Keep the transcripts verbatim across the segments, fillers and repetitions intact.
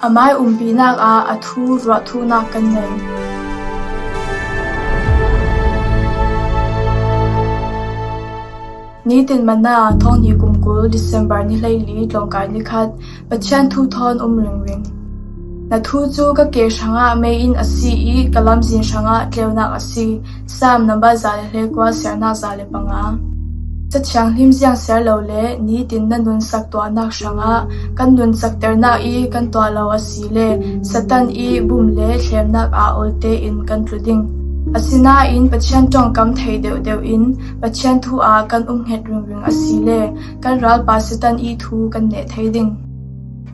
A mai umpinak ah a thu ruah thuknak kan nei. Nitin Manna, thawng hnih kum kul, December ni hleili, tlawngkai ni khat. Pathian thu thawn um ringring. Na thu cu ka ke hrangah mei-inn a si i ka lamzin hrangah tleunak a si. Salm nambar za le hlei kua, siarnak za le panga. Cathianghlim ziang siar lo le nitin na nunsak tuahnak hrangah kan nunsak ternak i kan tuah lo a si le Satan i bum le thlemnak aa ol tein kan tlu ding. Asinain Pathian ṭongkam thei deuhdeuh in Pathian thu ah kan um hnget ringring a si le kan ralpa Satan i thu kan neh thei ding.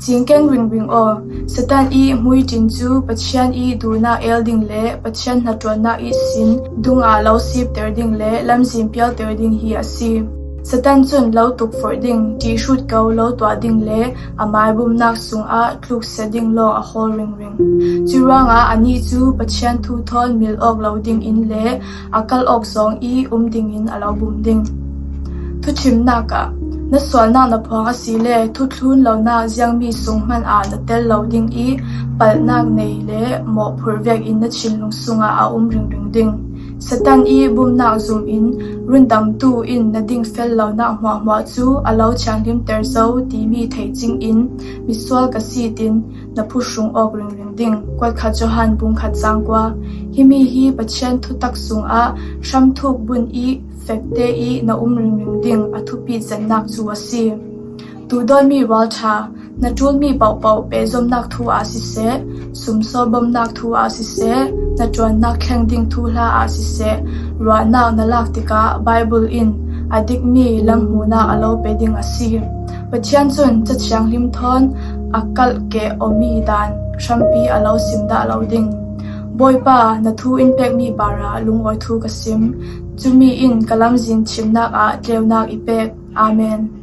Cingken ringring aw, Satan i hmuiṭin cu Pathian i duhnak el ding le Pathian hnaṭuannak ihsin dungah lo sipter ding le lamzin pialter ding hi a si. Satan cun lo tukforh ding, ṭihhrut ko lo tuah ding le a maibumnak sungah tluksia ding lawng a hawl ringring. Curuangah anih cu Pathian thu thawn mil awk lo dingin le a kal awk zong i um dingin a lo bum ding. Thuṭhimnak ah, na sualnak na phuang a si le thuthlun lonak ziangmi sung hmanh ah na tel lo ding i palhnak nei le mawhphurh vekin na thinlung sungah a um ringring ding. Satan i bumnak zum in rundamtu in na dingfel lonak hmuahhmuah cu a lo thianghlimter zo timi thei cingin misual ka si tin na phuhrung awk ringring ding. Kuat khat Johan bung khat cang kua. Himi hi Pathian thutak sungah hramthuk bun i fekte i na um ringring ding a thupi cennak cu a si. Duhdawtmi ralṭha, na ṭulmi pohpoh pehzomnak thu ah siseh, sumsaw bomnak thu ah siseh, na ṭuannak thleng ding thuhla ah siseh, ruahnak na lak tikah Baibal in a dikmi lam hmuhnak a lo pe ding a si. Pathian cun Cathianghlim thawn a kalh keh awmi dan hrampi a lo sim dah lo ding. Bawipa, na thu in pekmi parah lungawi thu ka sim. Cumi in ka lamzin thimnak ah tleunak i pek. Amen.